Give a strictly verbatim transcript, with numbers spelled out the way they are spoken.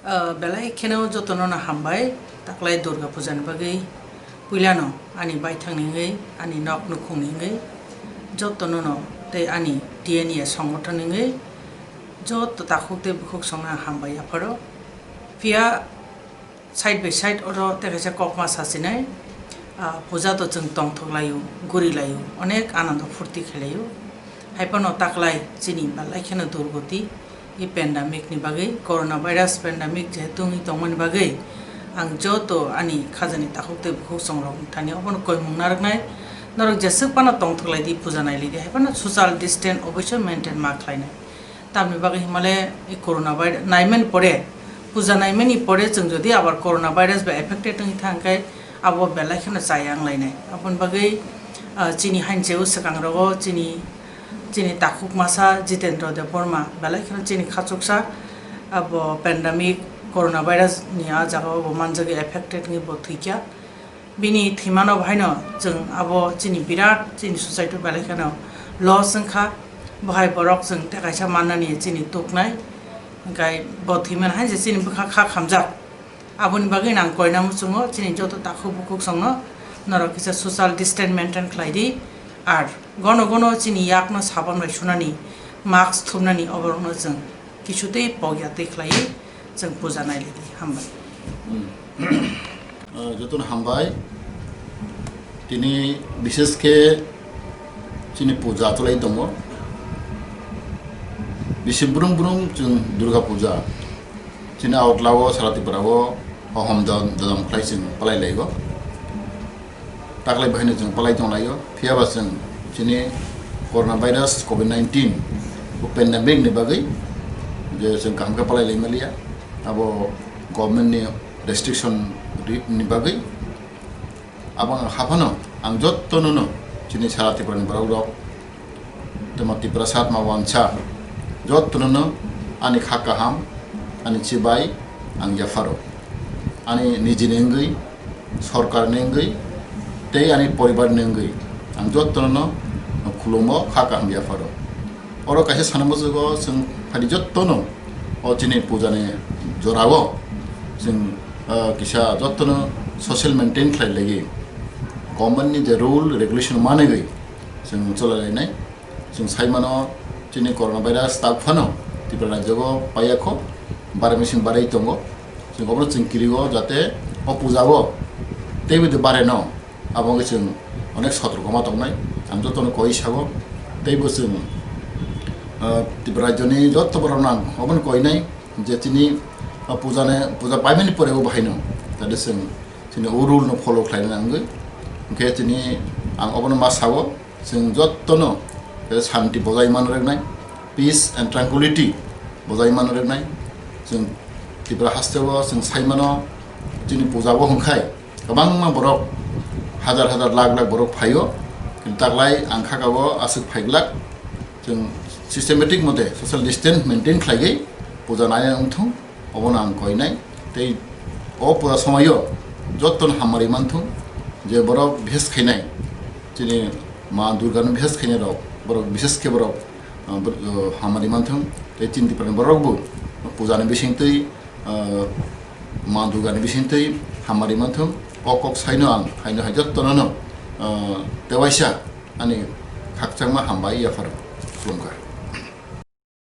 Ah, belai kheno jotono no hambai, taklai Durga Puja ni bagwi puilano ani baithang ni wngwi, ani nok nukhung ni wngwi jotono no tei ani T N A songothon ni wngwi joto takhuk tei bukhuk songno hambai yapharo. Phiya side by side oro tei kaisa kokma sachinai, ah, puja to chwng tongthok laio, guri laio, onek anando phurti khlai laio. Hai phano taklai chini belai kheno durgoti, e pandemic ni bagwi, corona virus pandemic jehetu wngwi tongmani bagwi, ang joto ani khajani takhuk tei bukhuk songrok thani obono koimung narwknai, norok jeswk phano tongthok lai di, puja nai lai di, hai phano social distance oboisoi maintain ma khlainai. Tamni bagwi himale e corona virus naimani pore, puja naimani pore chwng jodi abar corona virus bai affected wngwi thang khe abo belai kheno chaya wng lainai. Aboni bagwi, ah, chini hanjeo swkang rogo chini, chini takhuk masa Jitendra Debbarma belai kheno chini khachuksa abo pandemic corona virus ni ah jagao bo manjagwi affected wngwi bo thwikha. Bini thwimano bahaino chwng abo chini birat chini society belai kheno loss wngkha. Bohai borok chwng tei kaisa mannani chini tuknai. Hwnkhe bo thwimani hai je chini bwkha kha khamjak. Aboni bagwi nang koina muchungo chini joto takhuk bukhuk songno norok kisa social distance maintain khlai di. Ar gono gono chini yakno sabon bai sunani, mask thumnani oborokno chwng kisu tei pokya tei khlaiwi chwng puja nai lai di. Hambai. Hmm. Ah, jotono hambai. Tini bishesh khe chini puja chwlai tongo. Bisi brum brum chwng Durga puja. Chini aotla o sara Tripura o hohom jam jam khlai chwng palai laigo. Taklai bahaino chwng palai tong laio, phiyaba chwng chini corona virus covid nineteen bo pandemic ni bagwi je chwng kaham khe palai lai maliya, abo government ni restriction ri-, ni bagwi. Abo ang haphano ang jottono no chini sara Tripura ni borok rok temo Tiprasa tma wansa jottono no ani kha kaham, ani chibai ang yapharo. Ani nijini wngwi, sorkar ni wngwi, tei ani poribar ni wngwi ang jottono no khulumo, kha kaham yapharo. Oro kaisa sana muchugo chwng phaidi jottono o chini puja ni jorao chwng, ah, kisa jottono social maintain khlai laiwi government ni je rule regulation manwi chwng chwlai lainai. Chwng sai mano, chini corona virus tak phano Tripura rajyo o paiya kho, bare mising barai tongo. Chwng obono chwng kirigo jate o puja o teibo de bare no, abo wngkhe chwng onek sotrokoma tongnai. Ang jotono koi sago, teibo chwng, ah, Tripura rajyo ni joto borok no ang obono koinai je chini, ah, puja ne, puja paimani pore bo bahaino jate chwng chini o rule no follow khlaina nangwi. Hwnkhe chini ang obono ma sago, chwng jottono, eh, santi bojai man rwknai, peace and tranquility bojai man rwknai. Chwng Tripura hasteo chwng sai mano, chini puja bo hwnkhai kwbangma borok hajar hajar lakh lakh borok phaio, kintu taklai ang khakao aswk phaiglak. Chwng systematic mote social distance maintain khlaiwi puja naina wngthung. Obono ang koinai. Tei o pura somaio jottoni hamari manthung, je borok bihis khainai, chini ma Durgano bihis khainai rok, borok bishesh khe borok, ah, bor-, ah, hamari manthung. Tei chini Tiprani borok bo pujani bisingtwi, ah, ma Durgani bisingtwi hamari manthung. O kok saino ang haino hai jottono no, ah, tewaisa ani khakchangma hambai yapharo khulumkha.